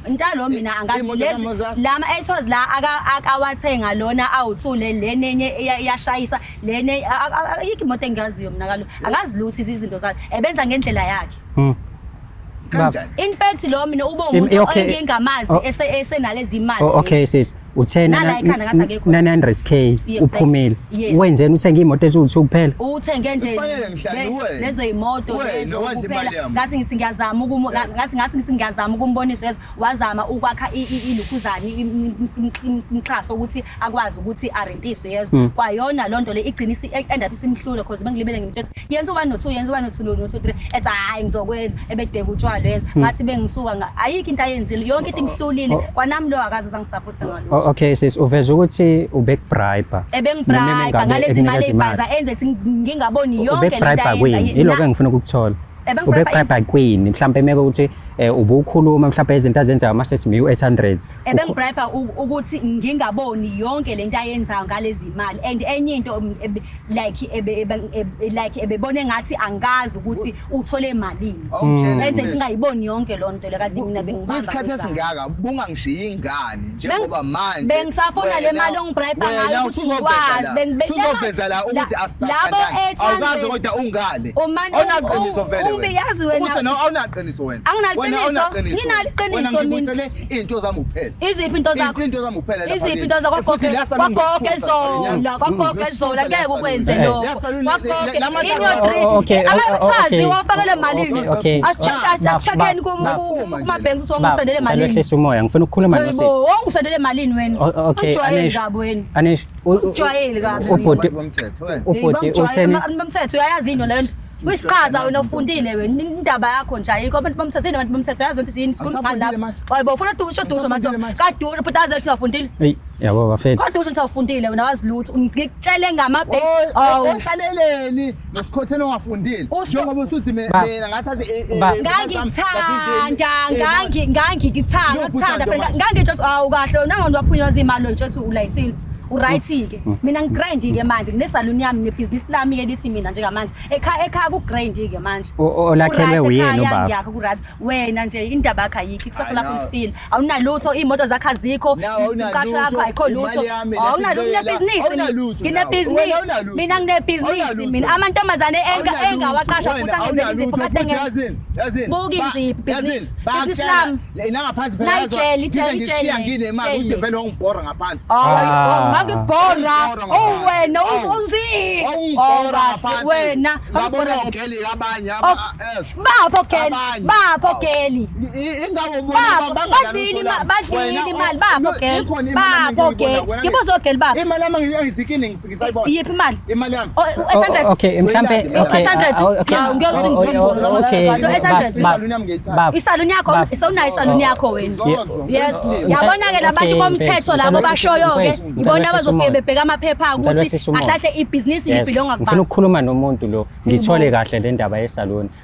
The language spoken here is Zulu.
Ntalo mina angazi Imoto lezi kaMoses. lama Ethos la akawathenga lona awu2 le lenenye iyashayisa lene ayikho imoto engiyaziyo mina kalo akazi lutho izinto zakhe ebenza ngendlela yakhe. Kanjani? In fact lo mina ube umuntu engingamazi esenalezi imali. Oh, okay sis, uthe Nala ekhanda ngathi akekho. 900K uphumile. Yes. Wenzeni uthenge imoto eziwu-2 kuphela? Uthenge nje Kufanele ngihlale wena. lezo imoto Wena, lezo wadla kuphela. imali yami. Ngathi ngithi ngiyazama ukumbonisa yes, wazama ukwakha ilukhuzane imxhaso ukuthi akwazi ukuthi arentiswe yezwa. Kwayona lonto le igcina isi end up isimhlula because bengilibele ngimtshela ukuthi yenza u1 no 2, yenza u1 no 2 no 2 3, ethi hayi ngizokwenza, ebedeka utshwala yezwa. Ngathi bengisuka ayikho into ayenzile, yonke into imhlulile. Kwanami lo akaze zangisupporta ngalutho. Okay sis, uveza ukuthi ubekubribe. Ebengibribe ngalezi mali ey'bhayiza enze ukuthi ngingaboni yonke le nto Ubekubribe ayenza. kwini? Yiloko engifuna ukukuthola. Ebengibribe Ubekubribe kwini? Mhlawumbe emeke ukuthi ubukhuluma mhlawumbe izinto azenzayo mase sithi u-800. Ebengibribe ukuthi ngingaboni yonke lento ayenzayo ngalezi mali, and enye into like like ebebone ngathi angazi ukuthi uthole malini. Awungitshele Enze mina. singayiboni yonke loo nto le kade mina bengibamba Kwisikhathi ngezandla. esingaka bungangishiyi ingane njengoba manje Bengisafuna le mali ongibribe wena ngayo ukuthi usuzoveza ngikwazi. la. Labo Usuzoveza la ukuthi asisathandani. 800. Awukaze kodwa ungale. Umane Awunaqiniso vele wena. Yazi wena. Ukuthi no awunaqiniso wena. Anginaqiniso. Wena awunaqiniso. Nginalo iqiniso Wena mina. ngikubuyisele iy'nto zami kuphela. Iziphi into zakho? Into zami kuphela lapha Iziphi kimi. into zakho? Futhi leya salon Kwagogo ngiyisusa, ezola, kwagogo ngiyisusa ezola, leya ngeke ukwenze salon. lokho. Leya salon, Kwagogo, la in your dream. Okay. Ama-taxi wafakele malini? Okay. Asicheckeni kuma-banks ukuthi wangisendele Ngicela malini. wehlise umoya, ngifuna ukukhuluma Hayibo, nosisi. wangisendele malini wena? Okay, Ungijwayeli Anish. kabi wena. Anish, Ungijwayeli kabi. ubhuti Abantu bomthetho wena. ubhuti utheni? Abantu bomthetho uyayazi into leyo nto. Uyisiqhaza wena, ufundile wena, indaba yakho nje ayikho. Abantu bomthetho yini? Abantu bomthetho yazi ukuthi yini? Sikhuluma Angisafundile ngala. manje. Hayibo, ufuna dusho dusho manje. Angisafundile manje. Kadusho futhi aze ukuthi ungafundile. Eyi, yabo bafethu. Kodwa usho ukuthi awufundile wena, wazi lutho. Ngikutshele ngama Ohlaleleni nosikhotheni ongafundile njengoba usuthi mina ngathatha Ngangikuthanda, ngangikuthanda, Lokhu ngikuthanda uthando phela manje. ngangitsho awu kahle nangona waphunywa imali nje uthi ulayithile. Uright ke. Mina ngigrand ke manje, nginesalon yami nebhizinisi lami ke lithi mina njengamanje. Ekhaya ku grand ke manje. Olakhelwe Ku-right uyena ekhaya ubaba. ngiyakho ku right. Wena nje indaba yakho ayikho, ikusasa Hayi, lakho nawe. lifile. Awunalutho, iy'moto zakho azikho, Nawe awunalutho, umqasho wakho ayikho lutho. imali yami Awunalutho, lesibuyela. nginebhizinisi. Awunalutho nawe. Nginebhizinisi. Wena awunalutho. Mina nginebhizinisi Awunalutho. mina. Amantombazane Awunalutho. engawaqasha Wena futhi angenzela awunalutho. izipho kade Futhi ngenza. yazini, yazini. Buka inzipho, Yazini, business. bayakutshela, Business lami. nangaphansi phela Nayitshele, yazwa, itshele, ngize ngishiya itshele. nginemali Itshele. ukuthi vele wangibhora ngaphansi. Ah. Ngangikubhora. Wangibhora ngaphansi. Oh wena Awu. uzi. Wangibhora ngaphansi. Wena. Ngabona ogeli abanye yes. Bapho geli. Abanye. Bapho Awu. geli. Ingako bona Bapho bangadlali badlile utho lami. badlile Wena, imali bapho no, geli. ikhona imali yami Bapho engiyibona, geli. wena Ngibuzo geli bapho. Imali yami engiyisikini ngisayibona. Yiphi imali? Imali yami. Oh, 800. Okay, mhlambe Uyilande okay. imali. Okay. Hawu, ngeke Okay. 800. Isaluni yami ngiyithatha. Isaluni yakho, sewunayo isaluni yakho wena. Zozo. Yes, Slim. yabona-ke labantu Okay, bomthetho mfethu, labo bashoyo-ke mfethu, ibona ngicela abazofike wehlise bebheka amaphepha Ngicela ukuthi wehlise umoya. ahlahle ibhizinisi Yes. libhilonga Ngifuna kubani. ukukhuluma nomuntu lo, ngithole kahle le ndaba yesaluni.